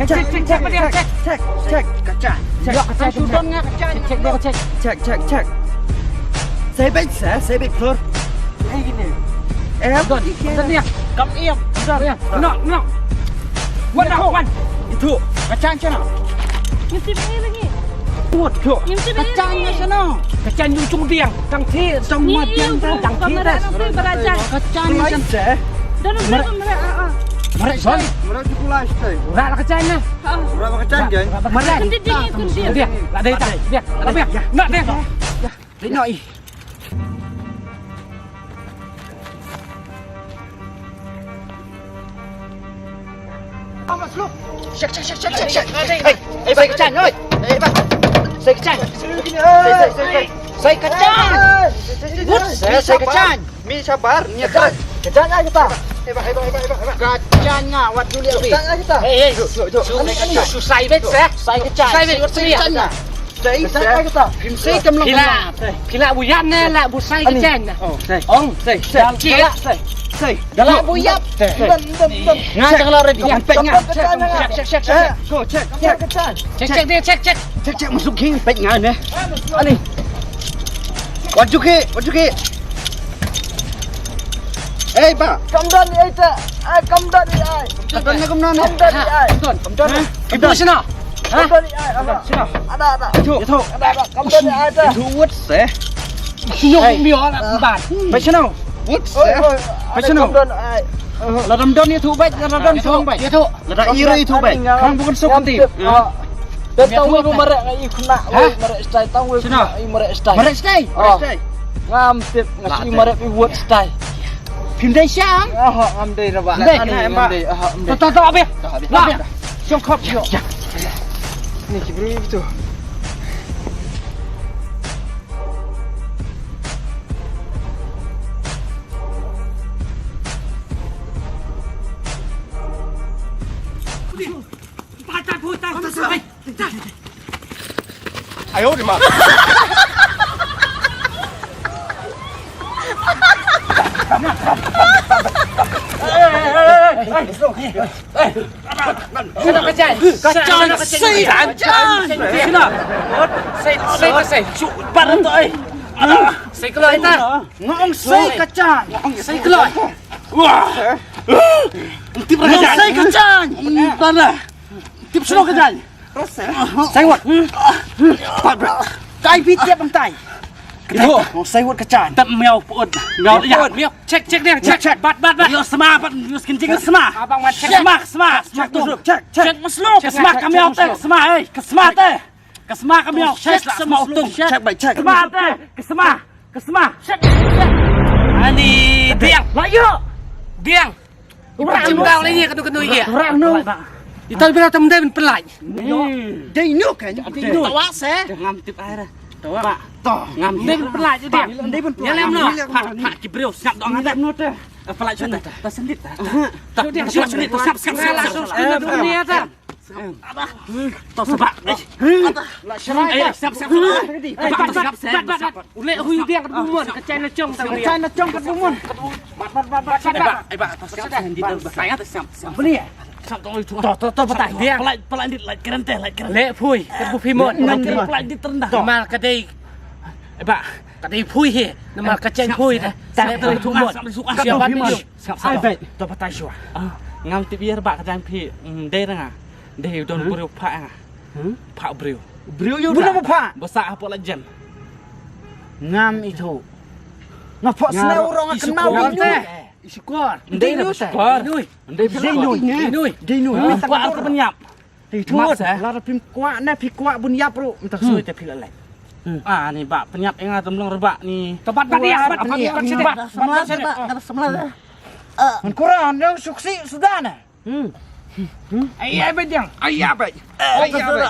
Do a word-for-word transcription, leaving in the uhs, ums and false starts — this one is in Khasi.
Check, check, check, check, check, check, check. Ka jan. Check, check, check, check. Check, check, check. Check, check, check. Sei beit sa, sei beit floor. Hai gini. Eh, don. Don dia. Kam iam. Don. No, no. Wan, wan. Itu. Ka jan sana. Mesti begini lagi. Wot, kyo. Mesti begini. Ka jan sana. Ka jan ujung dia. Tang ti, tang mat dia. Tang ti. Ka jan sana. Don, don, don. Mara, son. Mara jukula stai. Mara ka jan na. Mara ka jan kan? Mara. Dia, la dia, dia. Dia, dia. Nak dia. Dia no i. Check, check, check, check, check, check. Hey, hey, bhai, ka jan, oi. Hey, bhai. Sei ka jan. Sei, sei, sei, sei. Sei ka jan. Wut, sei, sei ka jan. Mi sabar, ni ka jan. Ka jan ai kita. Ka jan nga, wat duli abi. Ka jan ai kita. Hey, hey. Su, su, sai bet, eh. Sai ka jan. Sai bet, wat sini. Ka jan ai kita. Phim sai tam lang. Phi la, phi la buyan ne, la bu sai ka jan. Ong. Sai, sai. Sai. Sai. Dah la buyan. Nga tang la ready. Check, check, check, check. Go, check, check. Check, check, check, check. Check, check, masuk king, pek nga ne. Ani. Wajuki, wajuki. Eh, ba. Kam don ni ai ta. Ai, kam don ni ai. Kam don ni, kam don ni. Kam don ni ai. Kam don ni. Ibu sini. Kam don ni ai. Ada, ada. Itu. Itu. Ada, ada. Kam don ni ai ta. Itu wut seh. Nyok mi ora ban. Ba sini. Wut seh. Ba sini. Kam don ai. La dam don itu ba, la dam don itu ba. Itu. Lada ira itu bai. Kan bukan sok ti. Tang wei marek ngai khna, wei marek stai, tang wei khna, i marek stai. Marek stai. Marek stai. Ngam tip ngai marek i wot stai. Phim dei siang. Ah, ngam dei raba. Dei. Ngam dei. Ah, ngam dei. Tau, tau, tau, abis. Lah. Siang kop, siang. Ni kibru itu. Ayo, di mana? Shnong ka jaiñ. Ka jaiñ, sei ka jaiñ. Shnong. Sei, sei ka sei. Shu bar to ai. Sei kloi ta. Nga ong sei ka jaiñ. Sei kloi. Wah. Tip ra ka jaiñ. Sei ka jaiñ. Bar ra. Tip shnong ka jaiñ. Sei wat. Bar ra. Kai bit tiap ang tai. Ito. Ong sei wat ka jaiñ. Tap miaw put. Miaw ya. Miaw. Check, check dia, check. Check. Bat, bat, bat. Yo sma bat, yo skin check sma. Abang mat check. Sma, sma, sma tu. Check, check. Check masluk. Check sma ka miaw te, sma eh. Ka sma te. Ka sma ka miaw. Check sma utung. Check bai check. Sma te. Ka sma. Ka sma. Check. Ani biang. La yo. Biang. Ura Jim nu. Dau lagi kanu kanu iya. Ura nu. Ita bila tam dai ben pelai. Dai nu kan. Dai nu. Tawa se. Ngam tip ai ra. Tawa. To. Ngam dai ben pelai dia. Dai ben pelai. Ya lem no. Pak, pak ki briew sngap dong ada. Pelai sini. Ta sendit. Ta sendit. Ta sngap sngap sngap. Dunia ta. To sebab. La serai. Sngap sngap. Sngap sngap. Uleh hui dia kat bumun, ka China chong tau dia. China chong kat bumun. Bat bat bat bat. Ai ba, ai ba, to sngap sngap. Beli ya? Sngap tong itu. To to to batai. Dia. Pelai pelai dit lai kerente lai kerente. Leh phui, kat bu phi mon. Pelai dit terendah. Mal ka dei. Ai ba, ka dei phui he. Namar ka China phui dah. Leh phui tu mon. Siapa ni? Sngap sngap. Ai ba, to batai shuwa. Ngam tip ïa ba ka China phi. Dei ranga. Dei don briew pha nga. Pha briew. Briew ïa. Buna pha. Basa apa la jen. Ngam itu. Nga pok sne urong nga kenal. Isukor. Ndei nu sukor. Ndei nu. Ndei nu. Ndei nu. Pha ka penyap. Itu. La pim kwah ne phi kwah bun yap ru. Minta sui te phi la lai. Ah ni ba penyap enga temlong rebak ni. Tebat bat dia. Bat bat dia. Bat bat dia. Ngan kurang dia suksi sudah ne. Ai ai bai diang. Ai ai bai. Ai ai bai.